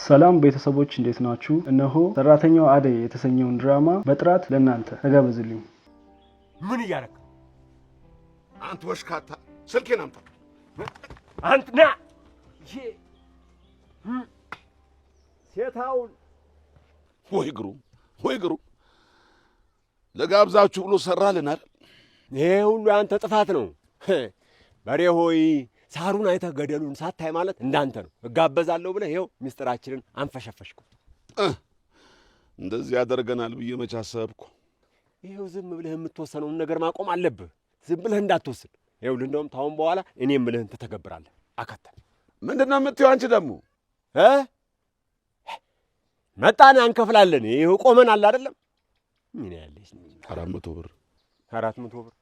ሰላም ቤተሰቦች፣ እንዴት ናችሁ? እነሆ ሰራተኛዋ አደይ የተሰኘውን ድራማ በጥራት ለእናንተ ተጋበዙልኝ። ምን እያደረክ? አንተ ወሽካታ፣ ስልኬን አምጣ። አንተ ና፣ ይሄ ሴታውን። ወይ ግሩም፣ ወይ ግሩም! ለጋብዛችሁ ብሎ ሰራልን አይደል? ይሄ ሁሉ ያንተ ጥፋት ነው። በሬ ሆይ ሳሩን አይተህ ገደሉን ሳታይ ማለት እንዳንተ ነው። እጋበዛለሁ ብለህ ይኸው ምስጢራችንን አንፈሸፈሽኩ። እንደዚህ ያደርገናል ብዬ መች አሰብኩ። ይኸው ዝም ብለህ የምትወሰነውን ነገር ማቆም አለብህ። ዝም ብለህ እንዳትወስን። ይኸውልህ እንደውም ታሁን በኋላ እኔ የምልህን ትተገብራለህ። አከተል። ምንድን ነው የምትይው አንቺ ደግሞ? እ መጣን አንከፍላለን። ይኸው ቆመን አለ አይደለም። ምን ያለች? 400 ብር። 400 ብር፣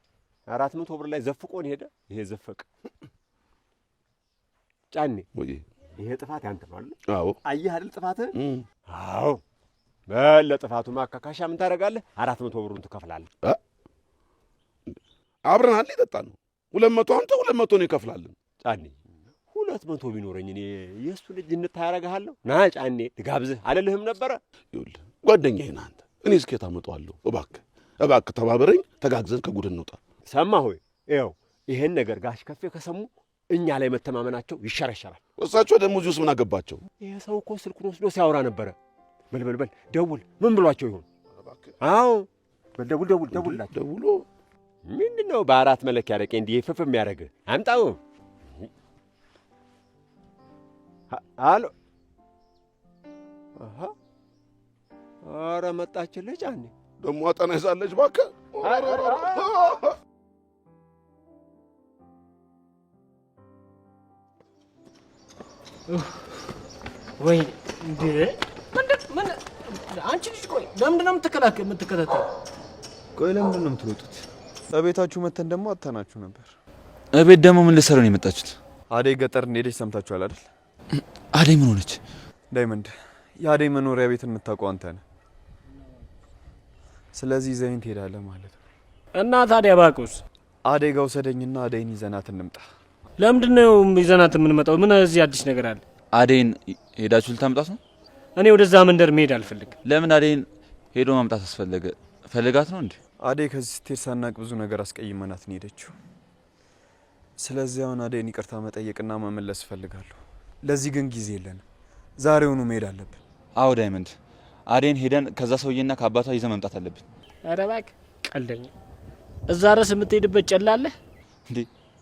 400 ብር ላይ ዘፍቆን ሄደ። ይሄ ዘፈቅ ጫኔ። ወይ። ይሄ ጥፋት ያንተ ነው አይደል? አዎ። አየህ አይደል ጥፋትህ? አዎ። በል ለጥፋቱ ማካካሻ ምን ታደርጋለህ? 400 ብሩን ትከፍላለህ። አብረን አለ የጠጣ ነው። 200 አንተ፣ 200 ነው ይከፍላልን። ጫኔ፣ 200 ቢኖረኝ እኔ የእሱ ልጅ እንታያረግሃለሁ። ና ጫኔ ልጋብዝህ አልልህም ነበረ? ይኸውልህ ጓደኛዬ ነህ አንተ። እኔ እስከ ታመጣዋለሁ። እባክህ እባክህ ተባበረኝ፣ ተጋግዘን ከጉድ እንውጣ። ሰማህ ወይ? ይኸው ይሄን ነገር ጋሽ ከፌ ከሰሙ እኛ ላይ መተማመናቸው ይሸረሸራል። እሳቸው ደግሞ እዚህ ውስጥ ምን አገባቸው? ይሄ ሰው እኮ ስልኩን ወስዶ ሲያወራ ነበረ። በል በል በል ደውል። ምን ብሏቸው ይሆን? አዎ በል ደውል ደውል ደውልላቸው። ደውሎ ምንድን ነው በአራት መለኪያ አረቄ እንዲህ ፍፍ የሚያደርግህ? አምጣው። አሎ። አሃ፣ ኧረ መጣችልህ ጫኔ። ደግሞ አጠና ይዛለች። እባክህ። ወይ እንዴ! ምንድን ምን አንቺ ልጅ፣ ቆይ ለምንድን ነው የምትከላከል የምትከታተል? ቆይ ለምንድን ነው የምትሮጡት? እቤታችሁ መተን ደግሞ አጥተናችሁ ነበር። እቤት ደግሞ ምን ልትሰሩ ነው የመጣችሁት? አደይ ገጠር እንደሄደች ሰምታችኋል አይደል? አደይ ምን ሆነች? ዳይመንድ፣ የአደይ መኖሪያ ቤትን የምታውቀው አንተ ነህ። ስለዚህ ይዘኸኝ ትሄዳለህ ማለት ነው። እና ታዲያ ባቁስ? አደይ ጋር ውሰደኝና አደይን ይዘናት እንምጣ። ለምንድን ነው ይዘናት የምንመጣው? ምን እዚህ አዲስ ነገር አለ? አደይን ሄዳችሁ ልታመጣት ነው? እኔ ወደዛ መንደር መሄድ አልፈልግም። ለምን አደይን ሄዶ ማምጣት አስፈለገ? ፈልጋት ነው እንዴ? አደይ ከዚህ ስትሄድ ሳናቅ ብዙ ነገር አስቀይመናት ነው የሄደችው። ስለዚህ አሁን አደይን ይቅርታ መጠየቅና መመለስ እፈልጋለሁ። ለዚህ ግን ጊዜ የለንም። ዛሬውኑ መሄድ አለብን። አዎ ዳይመንድ፣ አደይን ሄደን ከዛ ሰውዬና ከአባቷ ይዘን መምጣት አለብን። ኧረ እባክህ ቀልደኛ። እዛ ድረስ የምትሄድበት ጨላለህ? እንዴ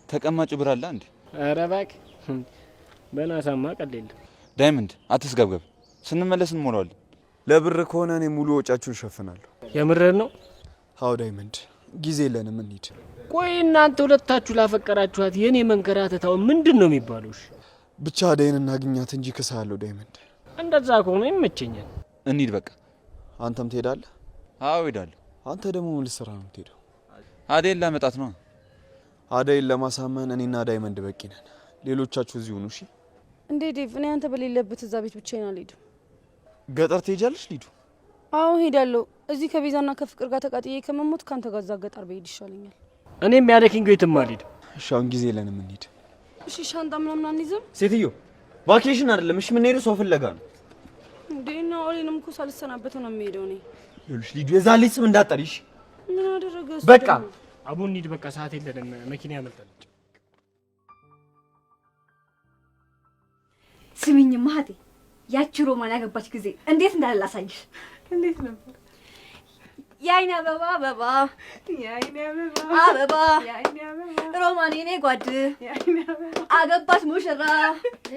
ተቀማጩ ብር አለ እንዴ? ኧረ እባክህ በናሳማ ቀልድ የለም። ዳይመንድ አትስገብገብ፣ ስንመለስ እንሞላዋለን። ለብር ከሆነ እኔ ሙሉ ወጫችሁን እሸፍናለሁ። የምርህን ነው? አዎ ዳይመንድ፣ ጊዜ የለንም፣ እንሂድ። ቆይ እናንተ ሁለታችሁ ላፈቀራችኋት የእኔ መንከራተታው ምንድን ነው የሚባለው? እሺ? ብቻ አደይን እናግኛት እንጂ ክሳለሁ ዳይመንድ። እንደዛ ከሆነ ይመቸኛል። እንሂድ በቃ። አንተም ትሄዳለህ? አዎ እሄዳለሁ። አንተ ደግሞ ምን ልትሰራ ነው የምትሄደው? አደይን ላመጣት ነው። አደይን ለማሳመን እኔና ዳይመንድ በቂ ነን። ሌሎቻችሁ እዚሁ ሁኑ። እሺ? እንዴ ዴቭ፣ እኔ አንተ በሌለበት እዛ ቤት ብቻዬን አልሄድም። ገጠር ትሄጃለሽ ሊዱ? አዎ ሄዳለሁ። እዚህ ከቤዛና ከፍቅር ጋር ተቃጥዬ ከመሞት ከአንተ ጋር እዛ ገጠር ብሄድ ይሻለኛል። እኔም ያለ ኪንጎ የትም አልሄድም። እሺ አሁን ጊዜ የለንም፣ እንሂድ። እሺ ሻንጣ ምናምን አንይዝም? ሴትዮ vacation አይደለም እሺ፣ የምንሄደው ሰው ፍለጋ ነው። እንዴ እና ኦሌንም እኮ ሳልሰናበተው ነው የምሄደው እኔ። ይኸውልሽ ሊዱ፣ የዛ ልጅ ስም እንዳትጠሪ እሺ? ምን አደረገ እሱ በቃ። ደግሞ? አቡ እንሂድ በቃ፣ ሰዓት የለንም፣ መኪና ያመልጣል። ስሚኝማ እህቴ፣ ያቺ ሮማን ያገባች ጊዜ እንዴት እንዳለ ላሳይሽ። እንዴት ነበር? የአይኔ አበባ አበባ፣ የአይኔ አበባ አበባ፣ የአይኔ አበባ፣ ሮማን የኔ ጓድ፣ የአይኔ አበባ አገባች ሙሽራ።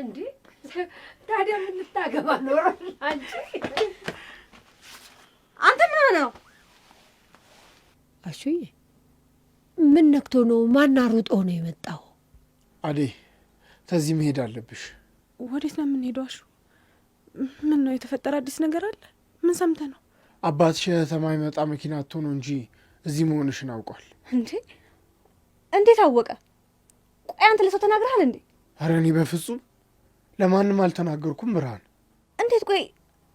እንዴ ታዲያ ምን ልታገባ ነው አንቺ? አንተ ምን ሆነህ ነው? አሹዬ ምን ነክቶ ነው? ማን አሩጦ ነው የመጣው? አደይ፣ ከዚህ መሄድ አለብሽ። ወዴት ነው የምንሄደው? አሹ ምን ነው የተፈጠረ አዲስ ነገር አለ? ምን ሰምተህ ነው? አባትሽ ከተማ ይመጣ መኪና አጥቶ ነው እንጂ እዚህ መሆንሽን አውቋል። እንዴ እንዴት አወቀ? ቆይ አንተ ለሰው ተናግረሃል እንዴ? ኧረ እኔ በፍጹም ለማንም አልተናገርኩም። ብርሃን። እንዴት ቆይ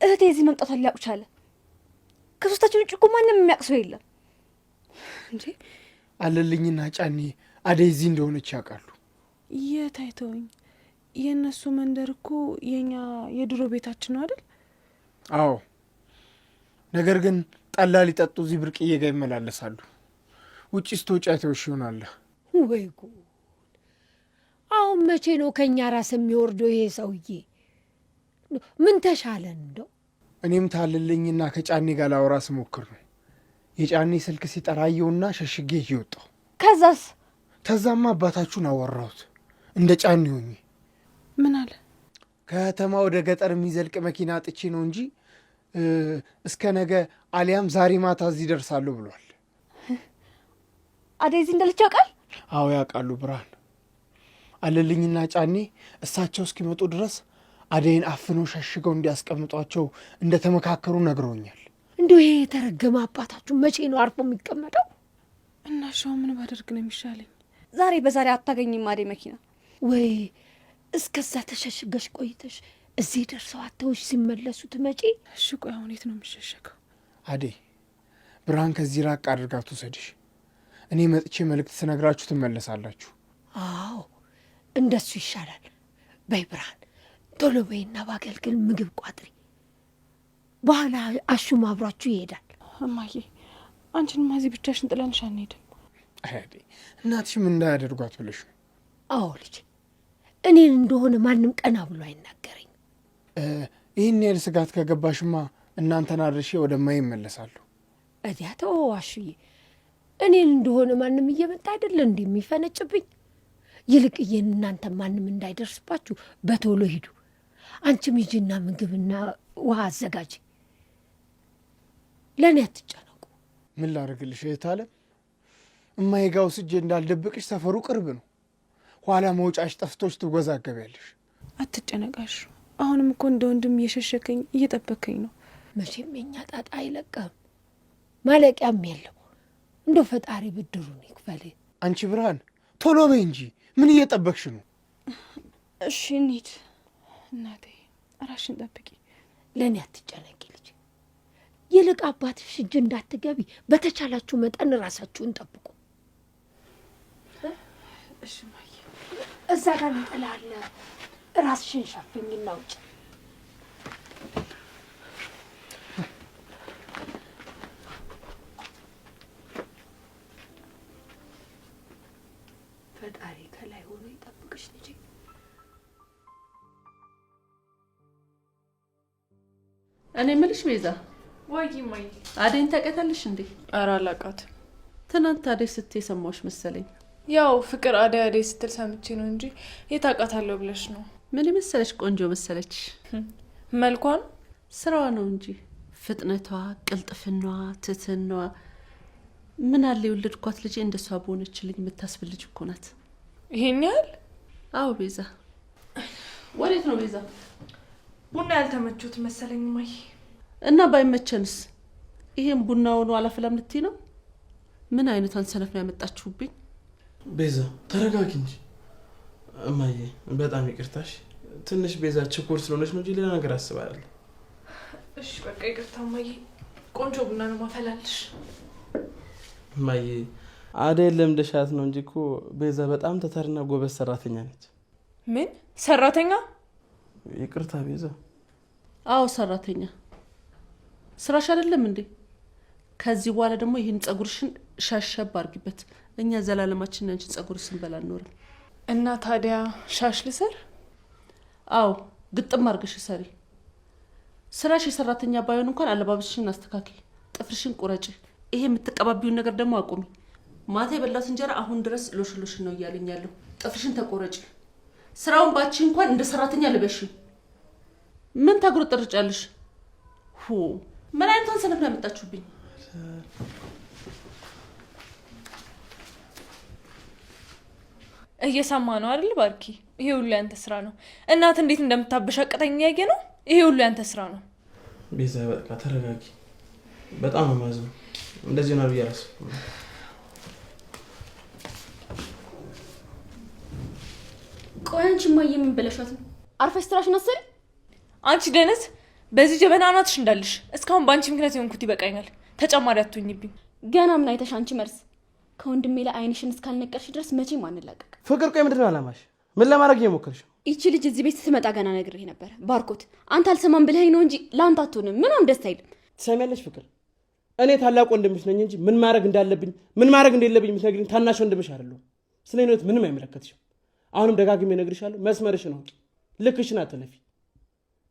እህቴ እዚህ መምጣቷን ሊያውቅ ቻለ? ከሶስታችን ውጭ እኮ ማንም የሚያውቅ ሰው የለም። እንዴ አለልኝና ጫኔ አደይ እዚህ እንደሆነች ያውቃሉ። የት አይተውኝ? የእነሱ መንደር እኮ የኛ የድሮ ቤታችን ነው አይደል? አዎ። ነገር ግን ጠላ ሊጠጡ እዚህ ብርቅዬ ጋር ይመላለሳሉ። ውጭ ስትወጪ አይተውሽ ይሆናል። ወይ ጉድ! አሁን መቼ ነው ከእኛ ራስ የሚወርደው ይሄ ሰውዬ? ምን ተሻለን እንደው? እኔም ታልልኝና ከጫኔ ጋር ላወራ ስሞክር ነው የጫኔ ስልክ ሲጠራየውና ሸሽጌ ይዤ ወጣሁ። ከዛስ? ተዛማ አባታችሁን አወራሁት እንደ ጫኔ ሆኜ። ምን አለ? ከተማ ወደ ገጠር የሚዘልቅ መኪና አጥቼ ነው እንጂ እስከ ነገ አሊያም ዛሬ ማታ እዚህ ደርሳለሁ ብሏል። አደይ እዚህ እንዳለች ያውቃል? አዎ ያውቃሉ። ብርሃን አለልኝና ጫኔ እሳቸው እስኪመጡ ድረስ አደይን አፍነው ሸሽገው እንዲያስቀምጧቸው እንደተመካከሩ ነግረውኛል። እንዲሁ ይሄ የተረገመ አባታችሁ መቼ ነው አርፎ የሚቀመጠው? እና ሻው ምን ባደርግ ነው የሚሻለኝ? ዛሬ በዛሬ አታገኝም አደይ መኪና። ወይ እስከዛ ተሸሽገሽ ቆይተሽ እዚህ ደርሰው አተውሽ ሲመለሱ ትመጪ። እሺ ቆይ አሁን የት ነው የምሸሸገው? አደይ ብርሃን ከዚህ ራቅ አድርጋ ትውሰድሽ። እኔ መጥቼ መልእክት ስነግራችሁ ትመለሳላችሁ። አዎ እንደሱ ይሻላል። በይ ብርሃን ቶሎ በይና ባገልግል ምግብ ቋጥሪ። በኋላ አሹም አብሯችሁ ይሄዳል። እማዬ አንቺንማ እዚህ ብቻሽን ጥለንሽ አንሄድም። አይ አደይ እናትሽም እንዳያደርጓት ብለሽ ነው? አዎ ልጅ፣ እኔን እንደሆነ ማንም ቀና ብሎ አይናገረኝ። ይህን ያህል ስጋት ከገባሽማ እናንተን አድርሼ ወደማይ ይመለሳለሁ። እዚያ ተወው አሹዬ፣ እኔን እንደሆነ ማንም እየመጣ አይደለ እንዲህ የሚፈነጭብኝ። ይልቅዬን እናንተ ማንም እንዳይደርስባችሁ በቶሎ ሂዱ። አንቺም ሂጂና ምግብና ውሃ አዘጋጅ። ለእኔ አትጨነቁ። ምን ላድርግልሽ እህት አለም፣ እማዬ ጋ ወስጄ እንዳልደብቅሽ ሰፈሩ ቅርብ ነው። ኋላ መውጫሽ ጠፍቶሽ ትወዛገቢያለሽ። አትጨነቃሽ። አሁንም እኮ እንደ ወንድም እየሸሸከኝ እየጠበከኝ ነው። መቼም የኛ ጣጣ አይለቀም፣ ማለቂያም የለው። እንደ ፈጣሪ ብድሩን ይክፈል። አንቺ ብርሃን ቶሎ በይ እንጂ ምን እየጠበቅሽ ነው? እሺ እንሂድ። እናቴ ራስሽን ጠብቂ። ለእኔ አትጨነቂ ልጅ። ይልቅ አባትሽ እጅ እንዳትገቢ በተቻላችሁ መጠን ራሳችሁን ጠብቁ። እሺ እማዬ። እዛ ጋር ነጠላ አለ፣ ራስሽን ሸፍኝና ውጭ። ፈጣሪ ከላይ ሆኖ ይጠብቅሽ ልጄ። እኔ የምልሽ ቤዛ፣ ወይ እማዬ፣ አደይን ታውቂያታለሽ እንዴ? ኧረ አላውቃትም። ትናንት አደይ ስትይ የሰማሁሽ መሰለኝ። ያው ፍቅር አደይ አደይ ስትል ሰምቼ ነው እንጂ የት አውቃታለሁ ብለሽ ነው? ምን የመሰለች ቆንጆ መሰለች። መልኳን ስራዋ ነው እንጂ ፍጥነቷ፣ ቅልጥፍናዋ፣ ትህትናዋ ምን አለ የወለድኳት ልጄ እንደሷ በሆነችልኝ የምታስብል ልጅ እኮ ናት። ይሄን ያህል? አዎ ቤዛ። ወዴት ነው ቤዛ? ቡና ያልተመቹት መሰለኝ እማዬ። እና ባይመቸንስ? ይሄን ቡናውን አላፈላም ልትይ ነው? ምን አይነቷን ሰነፍ ነው ያመጣችሁብኝ? ቤዛ ተረጋጊ እንጂ እማዬ። በጣም ይቅርታሽ። ትንሽ ቤዛ ችኩር ስለሆነች ነው እንጂ ሌላ ነገር አስባ አይደለም። እሺ በቃ ይቅርታ እማዬ። ቆንጆ ቡና ነው ማፈላልሽ። እማዬ አደይ ለምደሻት ነው እንጂ እኮ ቤዛ በጣም ተተርና ጎበዝ ሰራተኛ ነች። ምን ሰራተኛ? ይቅርታ ቤዛ። አዎ ሰራተኛ። ስራሽ አይደለም እንዴ? ከዚህ በኋላ ደግሞ ይህን ጸጉርሽን ሻሸብ አድርጊበት። እኛ ዘላለማችን ያንቺን ጸጉር ስንበላ አንኖርም። እና ታዲያ ሻሽ ልሰር? አዎ ግጥም አድርገሽ ሰሪ። ስራሽ የሰራተኛ ባይሆን እንኳን አለባበስሽን አስተካክይ፣ ጥፍርሽን ቁረጪ። ይሄ የምትቀባቢውን ነገር ደግሞ አቁሚ። ማታ የበላሁት እንጀራ አሁን ድረስ lotion lotion ነው እያለኝ ያለው። ጥፍርሽን ተቆረጪ። ስራውን ባቺ እንኳን እንደ ሰራተኛ ልበሽ። ምን ታጉረጠርጫለሽ? ሁ ምን አይነቷን ሰነፍ ነው ያመጣችሁብኝ? እየሰማ ነው አይደል ባርኪ? ይሄ ሁሉ ያንተ ስራ ነው። እናት እንዴት እንደምታበሻቅጠኝ እያየ ነው። ይሄ ሁሉ ያንተ ስራ ነው። ቤዛ በቃ ተረጋጊ። በጣም ነው የማዝነው። እንደዚህ ነው ብዬ አላሰብኩም። ቆይ አንቺ እማዬ ምን ብለሻት ነው? አርፈሽ ስራሽን አሰሪ። አንቺ ደነዝ፣ በዚህ ጀበና አናትሽ እንዳልሽ። እስካሁን በአንቺ ምክንያት የሆንኩት ይበቃኛል። ተጨማሪ አትሁኝብኝ። ገና ምን አይተሽ አንቺ መርዝ። ከወንድሜ ላይ አይንሽን እስካልነቀልሽ ድረስ መቼም አንላቀቅ። ፍቅር፣ ቆይ ምንድን ነው አላማሽ? ምን ለማድረግ እየሞከርሽ ነው? ይቺ ልጅ እዚህ ቤት ስትመጣ ገና ነግሬህ ነበር ባርኮት። አንተ አልሰማም ብለኸኝ ነው እንጂ ለአንተ አትሆንም። ምንም ደስ አይልም። ትሰሚያለሽ ፍቅር፣ እኔ ታላቅ ወንድምሽ ነኝ እንጂ ምን ማድረግ እንዳለብኝ ምን ማድረግ እንደሌለብኝ የምትነግሪኝ ታናሽ ወንድምሽ አይደለሁም። ስለ እኔ ሕይወት ምንም አይመለከትሽም። አሁንም ደጋግሜ እነግርሻለሁ፣ መስመርሽን አውቂ፣ ልክሽን አትለፊ።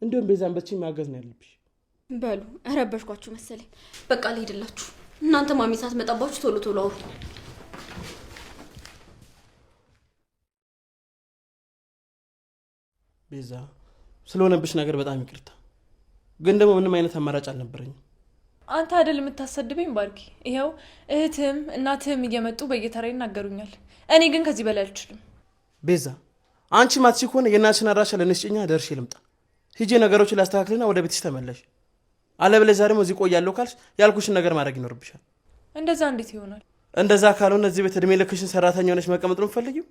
እንዲሁም ቤዛን በችኝ ማገዝ ነው ያለብሽ። በሉ ረበሽኳችሁ መሰለኝ። በቃ ልሄድላችሁ። እናንተ ማሚ ሳትመጣባችሁ ቶሎ ቶሎ አውሩ። ቤዛ ስለሆነብሽ ነገር በጣም ይቅርታ፣ ግን ደግሞ ምንም አይነት አማራጭ አልነበረኝም። አንተ አይደል የምታሰድበኝ ባርኪ? ይኸው እህትህም እናትህም እየመጡ በየተራ ይናገሩኛል። እኔ ግን ከዚህ በላይ አልችልም። ቤዛ አንቺ ማትቺ ከሆነ የእናትሽን አድራሻ ለእኔ ስጪኛ፣ ደርሼ ልምጣ። ሂጄ ነገሮችን ላስተካክልና ወደ ቤትሽ ተመለሽ። አለበለዚያ ደግሞ እዚህ ቆያለሁ ካልሽ ያልኩሽን ነገር ማድረግ ይኖርብሻል። እንደዛ እንዴት ይሆናል? እንደዛ ካልሆነ እዚህ ቤት እድሜ ልክሽን ሰራተኛ ሆነሽ መቀመጥ ነው የምትፈልጊው?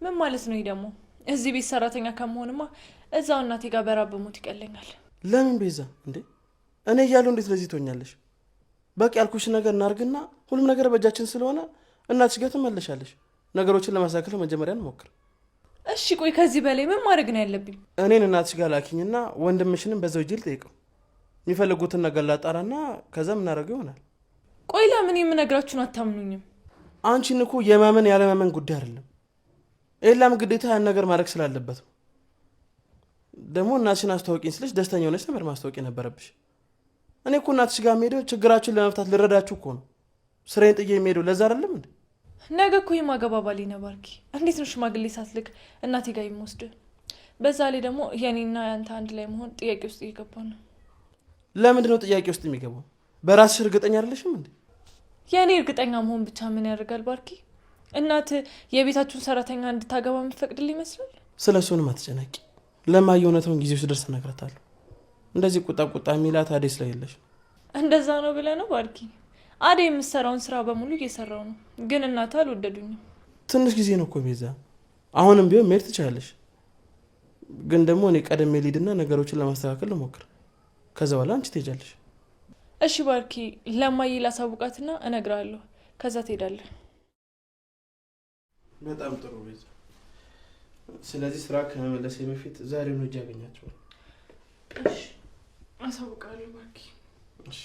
ምን ማለት ነው ይሄ ደግሞ? እዚህ ቤት ሰራተኛ ከመሆንማ እዛው እናቴ ጋር በራብ ብሞት ይቀለኛል። ለምን ቤዛ? እንዴ እኔ እያለሁ እንዴት ለዚህ ትሆኛለሽ? በቃ ያልኩሽን ነገር እናርግና ሁሉም ነገር በእጃችን ስለሆነ እናትሽ ጋር ትመለሻለሽ። ነገሮችን ለማስተካከል መጀመሪያ እንሞክር። እሺ ቆይ ከዚህ በላይ ምን ማድረግ ነው ያለብኝ? እኔን እናትሽ ጋር ላኪኝና ወንድምሽንም በዛው እጄ ልጠይቀው። የሚፈልጉትን ነገር ላጣራና ከዛ የምናደርገው ይሆናል። ቆይ ለምን የምነግራችሁን አታምኑኝም? አንቺን እኮ የማመን ያለማመን ጉዳይ አይደለም። ኤላም ግዴታ ያን ነገር ማድረግ ስላለበት ነው። ደግሞ እናትሽን አስተዋውቂኝ ስልሽ ደስተኛ ሆነሽ ነበር ማስታወቅ የነበረብሽ። እኔ እኮ እናትሽ ጋር የምሄደው ችግራችሁን ለመፍታት ልረዳችሁ እኮ ነው። ስራዬን ጥዬ የምሄደው ለዛ አይደለም እንዴ? ነገ እኮ የማገባ ባሌ ነው ባርኪ። እንዴት ነው ሽማግሌ ሳትልክ እናቴ ጋር የምወስድ? በዛ ላይ ደግሞ የኔና ያንተ አንድ ላይ መሆን ጥያቄ ውስጥ እየገባ ነው። ለምንድን ነው ጥያቄ ውስጥ የሚገባው? በራስሽ እርግጠኛ አይደለሽም እንዴ? የኔ እርግጠኛ መሆን ብቻ ምን ያደርጋል ባርኪ? እናት የቤታችሁን ሰራተኛ እንድታገባ የምትፈቅድልኝ ይመስላል? ስለ እሱንም አትጨነቂ። ለማየ እውነታውን ጊዜው ሲደርስ እነግራታለሁ። እንደዚህ ቁጣ ቁጣ የሚላት አደይ ስለሌለሽ ነው። እንደዛ ነው ብለህ ነው ባርኪ? አደይ የምትሰራውን ስራ በሙሉ እየሰራው ነው፣ ግን እናት አልወደዱኝም። ትንሽ ጊዜ ነው እኮ ቤዛ። አሁንም ቢሆን መሄድ ትችላለሽ፣ ግን ደግሞ እኔ ቀደም ልሂድና ነገሮችን ለማስተካከል ልሞክር። ከዛ በኋላ አንቺ ትሄጃለሽ። እሺ ባርኪ፣ ለማየ ላሳውቃትና እነግርሃለሁ። ከዛ ትሄዳለህ። በጣም ጥሩ ቤዛ። ስለዚህ ስራ ከመመለሴ በፊት ዛሬውኑ ሂጅ አገኛቸዋለሁ። እሺ አሳውቃለሁ ባርኪ። እሺ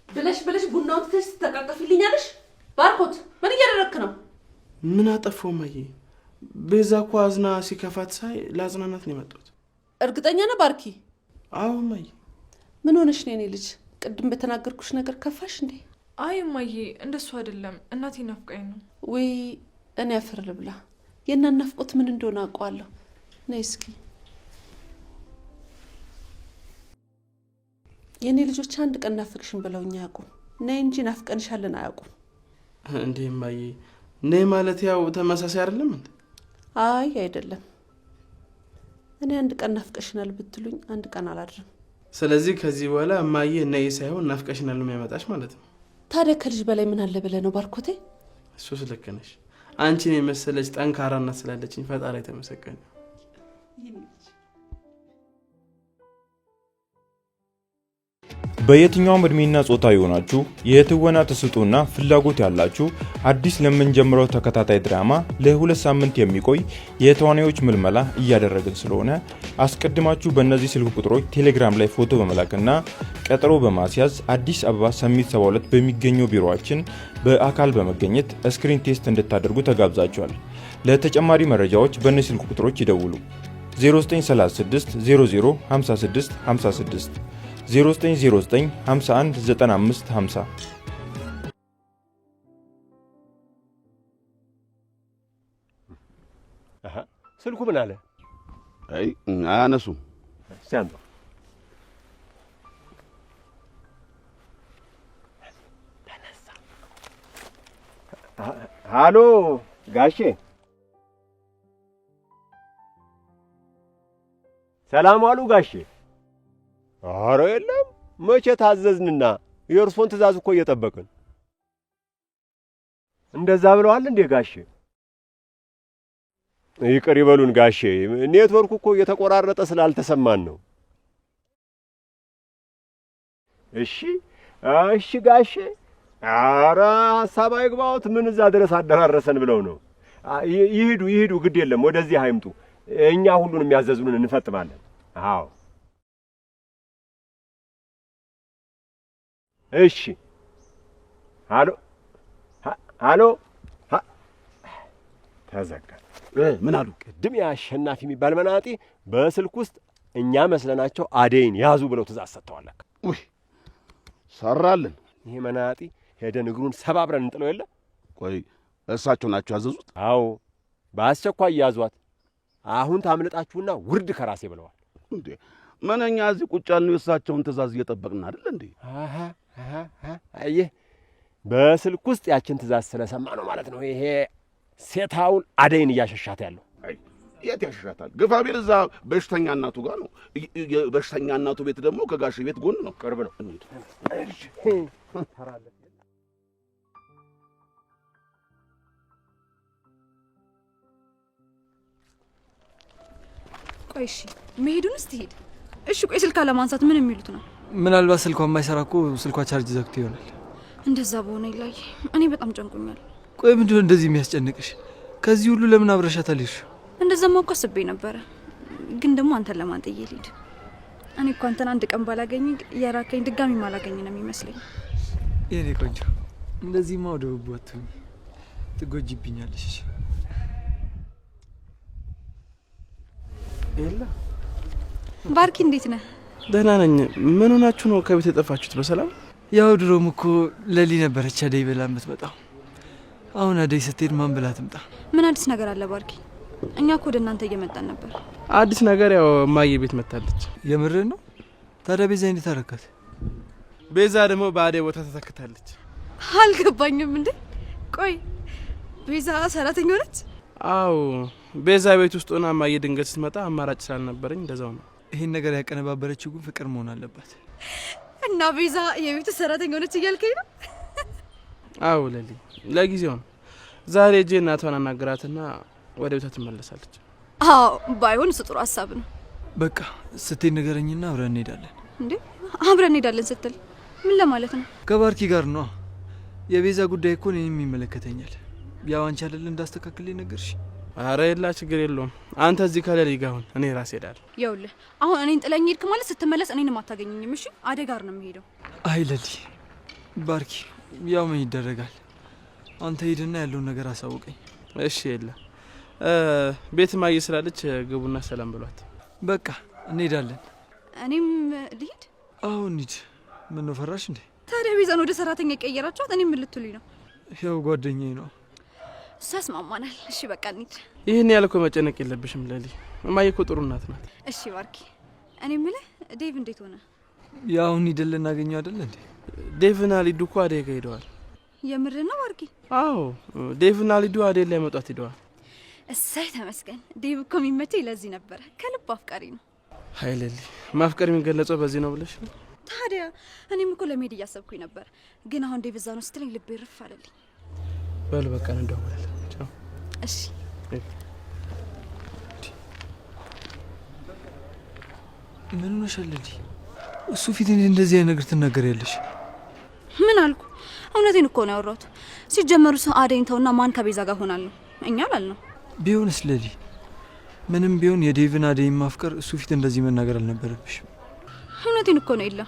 ብለሽ ብለሽ ቡናውን ትተሽ ትተቃቀፊልኛለሽ? ባርኮት ምን እያደረክ ነው? ምን አጠፋሁ እማዬ? ቤዛ እኮ አዝና ሲከፋት ሳይ ላጽናናት ነው የመጣሁት። እርግጠኛ ነህ ባርኪ? አዎ እማዬ። ምን ሆነሽ ነው የኔ ልጅ? ቅድም በተናገርኩሽ ነገር ከፋሽ እንዴ? አይ እማዬ፣ እንደሱ አይደለም። እናቴ ናፍቃኝ ነው። ውይ እኔ አፈር ልብላ። የእናት ናፍቆት ምን እንደሆነ አውቀዋለሁ። ነይ እስኪ። የኔ ልጆች አንድ ቀን ናፍቅሽን ብለውኝ አያውቁም። ነይ እንጂ ናፍቀንሻለን አያውቁም። እንዴ እማዬ፣ ነይ ማለት ያው ተመሳሳይ አይደለም እንዴ? አይ አይደለም። እኔ አንድ ቀን ናፍቀሽናል ብትሉኝ አንድ ቀን አላድርም። ስለዚህ ከዚህ በኋላ እማዬ ነይ ሳይሆን ናፍቀሽናል ነው የሚያመጣሽ ማለት ነው። ታዲያ ከልጅ በላይ ምን አለ ብለህ ነው ባርኮቴ? እሱስ ልክ ነሽ። አንቺን የመሰለች ጠንካራ እናት ስላለችኝ ፈጣሪ የተመሰገነ። በየትኛውም እድሜና ጾታ የሆናችሁ የትወና ተሰጥኦና ፍላጎት ያላችሁ አዲስ ለምንጀምረው ተከታታይ ድራማ ለ2 ሳምንት የሚቆይ የተዋናዮች ምልመላ እያደረግን ስለሆነ አስቀድማችሁ በእነዚህ ስልክ ቁጥሮች ቴሌግራም ላይ ፎቶ በመላክና ቀጠሮ በማስያዝ አዲስ አበባ ሰሚት 72 በሚገኘው ቢሮአችን በአካል በመገኘት screen test እንድታደርጉ ተጋብዛችኋል። ለተጨማሪ መረጃዎች በእነዚህ ስልክ ቁጥሮች ይደውሉ። 0936 00 56 56 0909 51 95 50። ስልኩ ምን አለ? አይ አያነሱም። እስቲ አምጣው። ሃሎ ጋሼ፣ ሰላም ዋሉ ጋሼ። ኧረ የለም መቼ ታዘዝንና፣ የእርሶን ትእዛዝ እኮ እየጠበቅን። እንደዛ ብለዋል እንዴ ጋሼ? ይቅር ይበሉን ጋሼ፣ ኔትወርኩ እኮ እየተቆራረጠ ስላልተሰማን ነው። እሺ እሺ ጋሼ፣ ኧረ ሀሳብ አይግባዎት፣ ምን እዛ ድረስ አደራረሰን ብለው ነው። ይሂዱ ይሂዱ፣ ግድ የለም ወደዚህ አይምጡ። እኛ ሁሉንም ያዘዙንን እንፈጥማለን። አዎ እሺ። ሃሎ ሃሎ፣ ተዘጋ። ምን አሉ? ቅድም የአሸናፊ የሚባል መናጢ በስልክ ውስጥ እኛ መስለናቸው አደይን ያዙ ብለው ትእዛዝ ሰጥተዋል። ውይ ሰራልን። ይሄ መናጢ ሄደን እግሩን ሰባብረን እንጥለው የለ። ቆይ እሳቸው ናቸው ያዘዙት? አዎ በአስቸኳይ ያዟት፣ አሁን ታምልጣችሁና ውርድ ከራሴ ብለዋል። እንዴ ምን እኛ እዚህ ቁጭ ያልነው የእሳቸውን ትእዛዝ እየጠበቅን አይደል እንዴ? አየህ በስልክ ውስጥ ያችን ትእዛዝ ስለሰማ ነው ማለት ነው። ይሄ ሴታውን አደይን እያሸሻት ያለው። የት ያሸሻታል? ግፋ ቢል እዛ በሽተኛ እናቱ ጋር ነው። በሽተኛ እናቱ ቤት ደግሞ ከጋሽ ቤት ጎን ነው፣ ቅርብ ነው። ቆይ እሺ፣ መሄዱን እስቲ ሂድ። እሺ ቆይ ስልክ አለማንሳት ምን የሚሉት ነው? ምናልባት ስልኳ የማይሰራ እኮ ስልኳ ቻርጅ ዘግቶ ይሆናል። እንደዛ በሆነ ይላይ እኔ በጣም ጨንቆኛል። ቆይ ምንድነው እንደዚህ የሚያስጨንቅሽ? ከዚህ ሁሉ ለምን አብረሻት አልሄድሽ? እንደዛማ እኮ አስቤ ነበረ፣ ግን ደግሞ አንተን ለማን ጥዬ ልሂድ? እኔ እኮ አንተን አንድ ቀን ባላገኝ የራከኝ ድጋሚ ማላገኝ ነው የሚመስለኝ። የኔ ቆንጆ እንደዚህማ ወደ ውቡ አትሁኚ፣ ትጎጂብኛለሽ። ኤላ ባርኪ እንዴት ነህ? ደህና ነኝ። ምን ሆናችሁ ነው ከቤት የጠፋችሁት? በሰላም? ያው ድሮም እኮ ለሊ ነበረች አደይ ብላ የምትመጣው። አሁን አደይ ስትሄድ ማን ብላ ትምጣ? ምን አዲስ ነገር አለ ባርኪ? እኛ እኮ ወደ እናንተ እየመጣን ነበር። አዲስ ነገር ያው እማዬ ቤት መታለች። የምርህን ነው? ታዲያ ቤዛ እንዴት አደረካት? ቤዛ ደግሞ በአደይ ቦታ ተተክታለች። አልገባኝም። እንዴ ቆይ ቤዛ ሰራተኛ ሆነች? አዎ ቤዛ ቤት ውስጥ ሆና እማዬ ድንገት ስትመጣ አማራጭ ስላልነበረኝ እንደዛው ነው። ይሄን ነገር ያቀነባበረችው ግን ፍቅር መሆን አለባት። እና ቤዛ የቤቱ ሰራተኛ ሆነች እያልከኝ ነው? አዎ ለሊ፣ ለጊዜው ነው። ዛሬ እጄ እናቷን አናግራትና ወደ ቤቷ ትመለሳለች። አዎ ባይሆን እሱ ጥሩ ሀሳብ ነው። በቃ ስትሄድ ንገረኝና አብረን እንሄዳለን። እንዴ አብረን እንሄዳለን ስትል ምን ለማለት ነው? ከባርኪ ጋር ነው። የቤዛ ጉዳይ እኮ እኔንም ይመለከተኛል። ያው አንቺ አይደል እንዳስተካክል ነገርሽ። አረ የላ ችግር የለውም። አንተ እዚህ ከለሊ ጋር ሁን፣ እኔ ራሴ እሄዳለሁ። ይኸውልህ አሁን እኔን ጥለኝ ሄድክ ማለት ስትመለስ እኔንም አታገኘኝም። እሺ አደይ ጋር ነው የምሄደው። አይ ለሊ፣ ባርኪ ያው ምን ይደረጋል። አንተ ሂድና ያለውን ነገር አሳውቀኝ። እሺ የለ ቤት ማየ ስላለች ግቡና ሰላም ብሏት። በቃ እንሄዳለን። እኔም ልሂድ? አዎ እንሂድ። ምን ነው ፈራሽ እንዴ? ታዲያ ቤዛን ወደ ሰራተኛ የቀየራችኋት እኔ ምን ልትሉኝ ነው? ያው ጓደኛዬ ነው። እሱ ያስማማናል። እሺ በቃ እንሂድ። ይህን ያህል እኮ መጨነቅ የለብሽም ለሊ። እማዬ እኮ ጥሩ እናት ናት። እሺ ባርኪ፣ እኔ የምልህ ዴቭ እንዴት ሆነ? ያው እንሂድ ልናገኘው አይደል እንዴ? ዴቭና ሊዱ እኮ አደይ ጋር ሄደዋል። የምር ነው ባርኪ? አዎ ዴቭና ሊዱ አደይ ሊያመጧት ሄደዋል። እሰይ ተመስገን። ዴቭ እኮ የሚመቸኝ ለዚህ ነበረ። ከልቡ አፍቃሪ ነው። አይ ለሊ፣ ማፍቀር የሚገለጸው በዚህ ነው ብለሽ ነው? ታዲያ እኔም እኮ ለመሄድ እያሰብኩኝ ነበር፣ ግን አሁን ዴቭ እዛ ነው ስትለኝ ልቤ ርፍ አለልኝ። በል በቃ እንደዋወላለን። ቻው። እሺ። ምን ሆነሻል ለሊ? እሱ ፊት እንዴት እንደዚህ አይነት ነገር ትናገሪያለሽ? ምን አልኩ? እውነቴን እኮ ነው ያወራሁት። ሲጀመሩ ሰው አደይን ተውና ማን ከቤዛ ጋር ሆናለሁ? እኛ አላልነው። ቢሆንስ ለሊ፣ ምንም ቢሆን የዴቭን አደይን ማፍቀር እሱ ፊት እንደዚህ መናገር አልነበረብሽም። እውነቴን እኮ ነው የለ።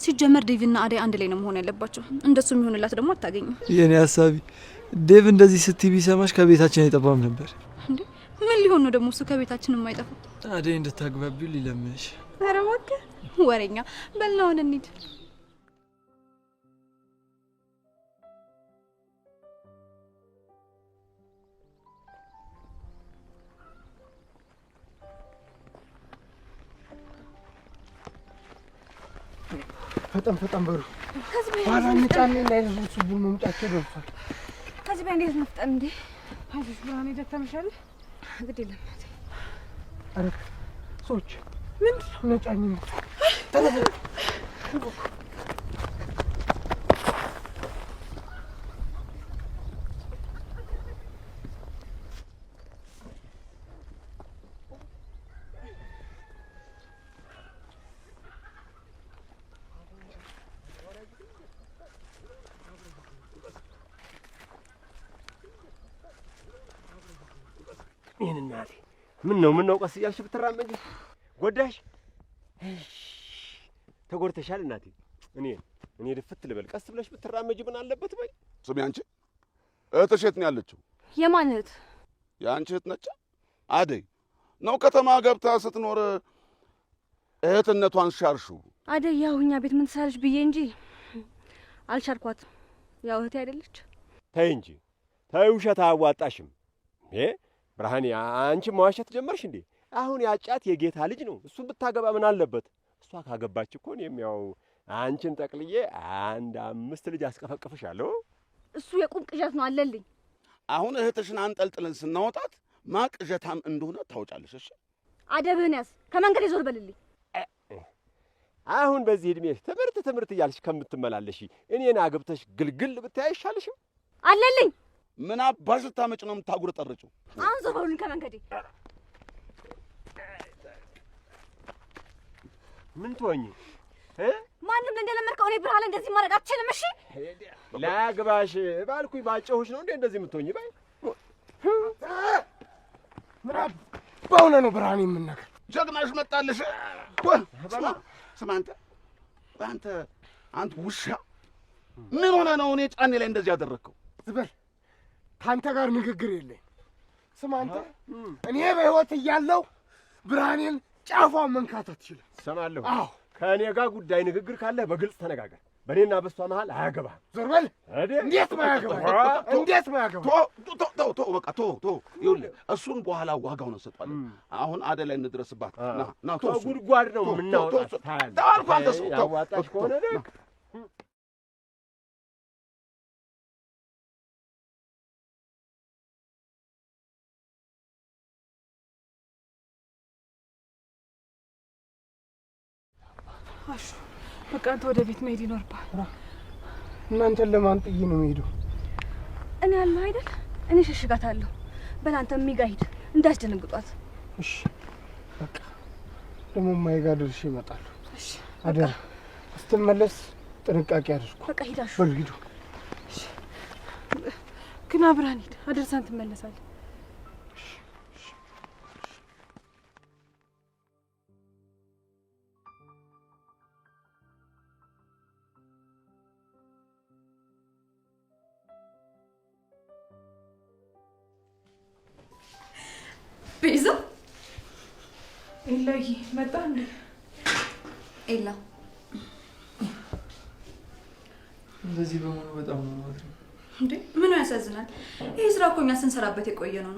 ሲጀመር ዴቭና አደይ አንድ ላይ ነው መሆን ያለባቸው። እንደሱ የሚሆንላት ደግሞ አታገኝም። የኔ ሀሳቢ ዴቭ እንደዚህ ስትይ ቢሰማሽ ከቤታችን አይጠፋም ነበር። እንዴ ምን ሊሆን ነው ደግሞ እሱ ከቤታችን የማይጠፋው? አደይ እንድታግባቢው ሊለምንሽ። ኧረ እባክህ ወሬኛ። በልና አሁን እንሂድ። ፈጠን ፈጠን በሉ። ኋላ እንጫኔ እንዳይደርሱብን መምጫቸው ደርሷል። ከዚህ በላይ እንዴት መፍጠን እንዴ? አይዞሽ ብርሃኔ፣ ደከመሻል? ግድ የለም። ኧረ ሰዎች ምንድን ነው? ነጫኝ ነው። ተነሱ። ምን ነው ቀስ እያልሽ ብትራመጂ ጎዳሽ? ተጎድተሻል እናቴ። እኔ ድፍት ልበል። ቀስ ብለሽ ብትራመጂ ምን አለበት? በይ። ስሚ አንቺ፣ እህትሽ የት ነው ያለችው? የማን እህት? የአንቺ እህት ነች አደይ ነው። ከተማ ገብታ ስትኖር እህትነቷን ሻርሽው። አደይ ያው እኛ ቤት ምን ትሰራለች ብዬ እንጂ አልሻርኳትም። ያው እህቴ አይደለች? ተይ እንጂ ተይ፣ ውሸት አያዋጣሽም። ብርሃኔ፣ አንቺ መዋሸት ጀመርሽ እንዴ? አሁን ያጫት የጌታ ልጅ ነው። እሱን ብታገባ ምን አለበት? እሷ ካገባች እኮ እኔም ያው አንቺን ጠቅልዬ አንድ 5 ልጅ አስቀፈቅፍሻለሁ። እሱ የቁም ቅዠት ነው አለልኝ። አሁን እህትሽን አንጠልጥለን ስናወጣት ማቅዠታም እንደሆነ ታውጫለሽ። እሺ አደብህን ያዝ፣ ከመንገድ ዞር በልልኝ። አሁን በዚህ እድሜሽ ትምህርት ትምህርት እያልሽ ከምትመላለሽ እኔን አግብተሽ ግልግል ብታይ አይሻልሽም? አለልኝ። ምን አባሽ ልታመጭ ነው የምታጉረጠርጪው? አሁን ዞር በሉልኝ ከመንገዴ። ምን ትሆኚ? ማንም እንደለመድከው እኔ ብርሃን እንደዚህ ማድረግ አትችልም። እሺ ላግባሽ ባልኩኝ ባጨሁሽ ነው እንዴ እንደዚህ የምትሆኚ? ባይ ምን አባው ነው ብርሃን የምንነገር? ጀግናሽ መጣልሽ። ስማ አንተ አንተ ውሻ ምን ሆነ ነው እኔ ጫኔ ላይ እንደዚህ ያደረግከው? ዝበል፣ ካንተ ጋር ንግግር የለኝ። ስማ አንተ፣ እኔ በህይወት እያለሁ ብርሃኔን ጫፏን መንካት አትችልም። እሰማለሁ። አዎ ከእኔ ጋር ጉዳይ ንግግር ካለ በግልጽ ተነጋገር። በእኔና በሷ መሀል አያገባህም። ዞር በል። እንዴት ማያገባ? እንዴት ማያገባ? ቶ ቶ በቃ ቶ ቶ ይኸውልህ፣ እሱን በኋላ ዋጋውን እንሰጠዋለን። አሁን አደይ ላይ እንድረስባት። ና ና፣ ቶ ከጉድጓድ ነው የምናወጣት። ተው አልኩህ። አንተ ሰው ያዋጣሽ ከሆነ ደግ አሹ በቃ አንተ ወደ ቤት መሄድ ይኖርብሃል። እናንተን ለማን ጥዬ ነው የምሄደው? እኔ አለሁ አይደል? እኔ ሸሽጋታለሁ። በል አንተ እሚ ጋር ሂድ፣ እንዳስደነግጧት። እሺ በቃ ደግሞ እማዬ ጋር ደርሼ እመጣለሁ። እሺ አደራ፣ ስትመለስ ጥንቃቄ አድርጉ። በቃ ሂድ አሹ። በሉ ሂዱ። ግን አብረን ሂድ፣ አደርሰን ትመለሳለህ። ቤዛ። ኤላዬ መጣ እንዴ? ኤላ እንደዚህ በመሆኑ በጣም ነው የማዝነው። እንዴ ምኑ ያሳዝናል? ይሄ ስራ እኮ እኛ ስንሰራበት የቆየ ነው።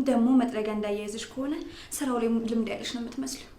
ደግሞ መጥረጊያ እንዳያይዝሽ ከሆነ ስራው ላይ ልምድ ያለሽ ነው የምትመስለው።